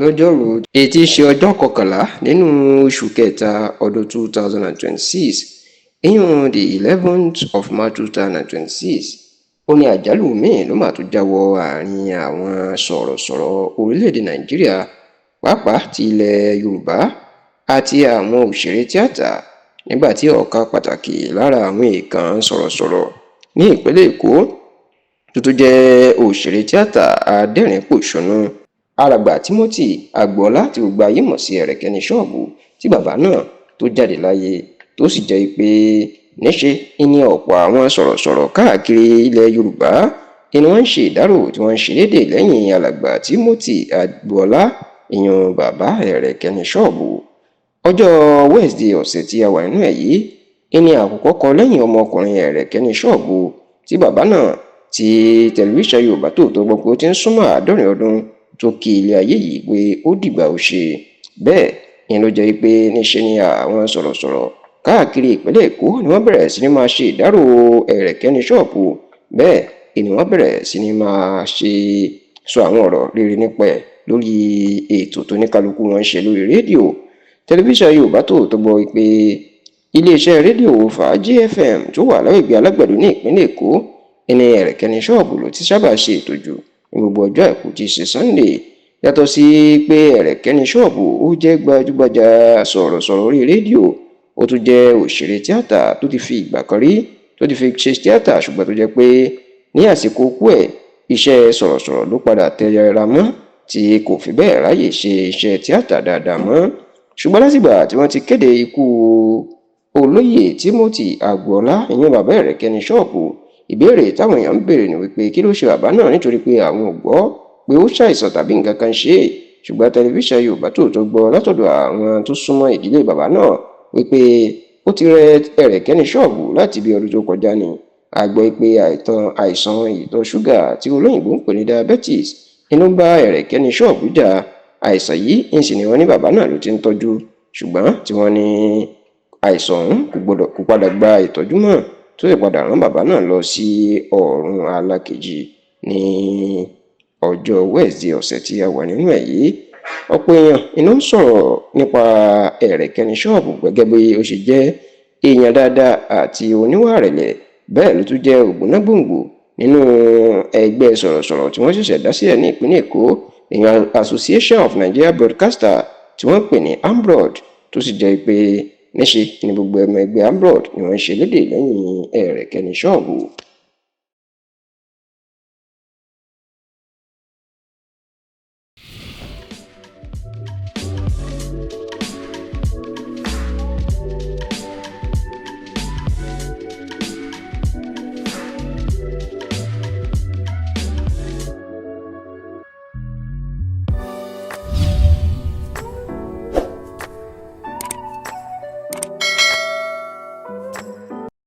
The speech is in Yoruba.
Lọ́jọ́rùú, èyí tí í ṣe ọjọ́ 11 nínú oṣù kẹta ọdún 2026, ìyún the 11th of March 2026, ó ní àjálù míín ló mà tún já wọ àárín àwọn sọ̀rọ̀sọ̀rọ̀ orílẹ̀-èdè Nàìjíríà, pàápàá ti ilẹ̀ Yorùbá àti àwọn òṣèré tíátà, nígbà tí ọ̀kan pàtàkì lára àwọn èèkàn sọ̀rọ̀sọ̀rọ̀ ní ìpínlẹ̀ Èkó, tó tún jẹ́ òṣèré tíátà adẹ́rìn-ín-pọ̀ṣónú, Alàgbà Timothy Agboola, tí gbogbo ayé mọ̀ sí Ẹ̀rẹ̀kẹ́ ní Ṣọ́ọ̀bù, tí bàbá náà tó jáde láyé, tó sì jẹ́ pé níṣe ni ọ̀pọ̀ àwọn sọ̀rọ̀sọ̀rọ̀ káàkiri ilẹ̀ Yorùbá ni wọ́n ń ṣe ìdárò, tí wọ́n ń ṣe lédè lẹ́yìn Alàgbà Timothy Agboola, ìyún bàbá Ẹ̀rẹ̀kẹ́ ní Ṣọ́ọ̀bù. Ọjọ́ Wednesday ọ̀sẹ̀ tí a wà nínú ẹ̀ yìí ní àkùkọ kọ lẹ́yìn ọmọkùnrin Ẹ̀rẹ̀kẹ́ ní Ṣọ́ọ̀bù, tí bàbá náà tí tẹlifíṣàn Yorùbá Tòótọ́ gbọ́ pé ó ti ń súnmọ́ 70 ọdún, tó kí ilé ayé yìí pé ó dìgbà ó ṣe. Bẹ́ẹ̀ ni ló jẹ́ pé níṣe ni àwọn sọ̀rọ̀sọ̀rọ̀ káàkiri ìpínlẹ̀ Èkó ni wọ́n bẹ̀rẹ̀ sí ní máa ṣe ìdárò Ẹ̀rẹ̀kẹ́ ní Ṣọ́ọ̀bù. Bẹ́ẹ̀ ni wọ́n bẹ̀rẹ̀ sí ní máa ṣe sọ àwọn ọ̀rọ̀ rere nípa ẹ̀ lórí ètò tó ní kálukú wọn ń ṣe lórí rédíò. Tẹlifíṣàn Yorùbá Tòótọ́ gbọ́ pé iléeṣẹ́ rédíò Fàájì FM tó wà lágbègbè Alágbàdo ní ìpínlẹ̀ Èkó ní Ẹ̀rẹ̀kẹ́ ní Ṣọ́ọ̀bù ló ti sábà ṣe ètò jù ní gbogbo ọjọ́ Àìkú tí í ṣe Sunday. Yàtọ̀ sí pé Ẹ̀rẹ̀kẹ́ ní Ṣọ́ọ̀bù ó jẹ́ gbajúgbajà sọ̀rọ̀sọ̀rọ̀ orí rédíò, ó tún jẹ́ òṣèré tíátà tó ti fi ìgbà kan rí tó ti fi ṣe tíátà, ṣùgbọ́n tó jẹ́ pé ní àsìkò ikú ẹ̀, iṣẹ́ sọ̀rọ̀sọ̀rọ̀ ló padà tẹra mọ́, tí kò fi bẹ́ẹ̀ ráyè ṣe iṣẹ́ tíátà dáadáa mọ́. Ṣùgbọ́n látìgbà tí wọ́n ti kéde ikú olóyè Timothy Agboola, ìyẹn bàbá Ẹ̀rẹ̀kẹ́ ní Ṣọ́ọ̀bù, ìbéèrè táwọn èèyàn ń béèrè ni wípé kí ló ṣe bàbá náà, nítorí pé àwọn ò gbọ́ pé ó ṣàìsàn tàbí nǹkan kan ṣe é. Ṣùgbọ́n tẹlifíṣàn Yorùbá Tòótọ́ gbọ́ látọ̀dọ̀ àwọn tó súnmọ́ ìdílé bàbá náà wípé ó ti rẹ Ẹ̀rẹ̀kẹ́ ní Ṣọ́ọ̀bù láti bí ọdún tó kọjá ni. A gbọ́ pé àìsàn ìtọ̀ ṣúgà tí olóyìnbó ń pè ní diabetes inú bá Ẹ̀rẹ̀kẹ́ ní Ṣọ́ọ̀bù jà. Àìsàn yìí ń sì ni wọ́n ní bàbá náà ló ti ń tọ́jú, ṣùgbọ́n tí wọ́n ní àìsàn ọ̀hún kò gbọ́dọ̀ kó padà gba ìtọ́jú mọ́, tó sì padà rán bàbá náà lọ sí ọ̀run alákejì ní ọjọ́ Wednesday ọ̀sẹ̀ tí a wà nínú ẹ̀ yìí. Ọ̀pọ̀ èèyàn inú ń sọ̀rọ̀ nípa Ẹ̀rẹ̀kẹ́ ní Ṣọ́ọ̀bù gẹ́gẹ́ bí ó ṣe jẹ́ èèyàn dáadáa àti oníwà ìrẹ̀lẹ̀. Bẹ́ẹ̀ ló tún jẹ́ ògbónágbòǹgbò nínú ẹgbẹ́ sọ̀rọ̀sọ̀rọ̀ tí wọ́n ṣẹ̀ṣẹ̀ dá sílẹ̀ ní ìpínlẹ̀ Èkó, ìyẹn Association of Nigeria Broadcaster tí wọ́n ń pè ní ANBROAD, tó sì jẹ́ pé níṣe ni gbogbo ọmọ ẹgbẹ́ ANBROAD ni wọ́n ń ṣe lédè lẹ́yìn Ẹ̀rẹ̀kẹ́ ní Ṣọ́ọ̀bù.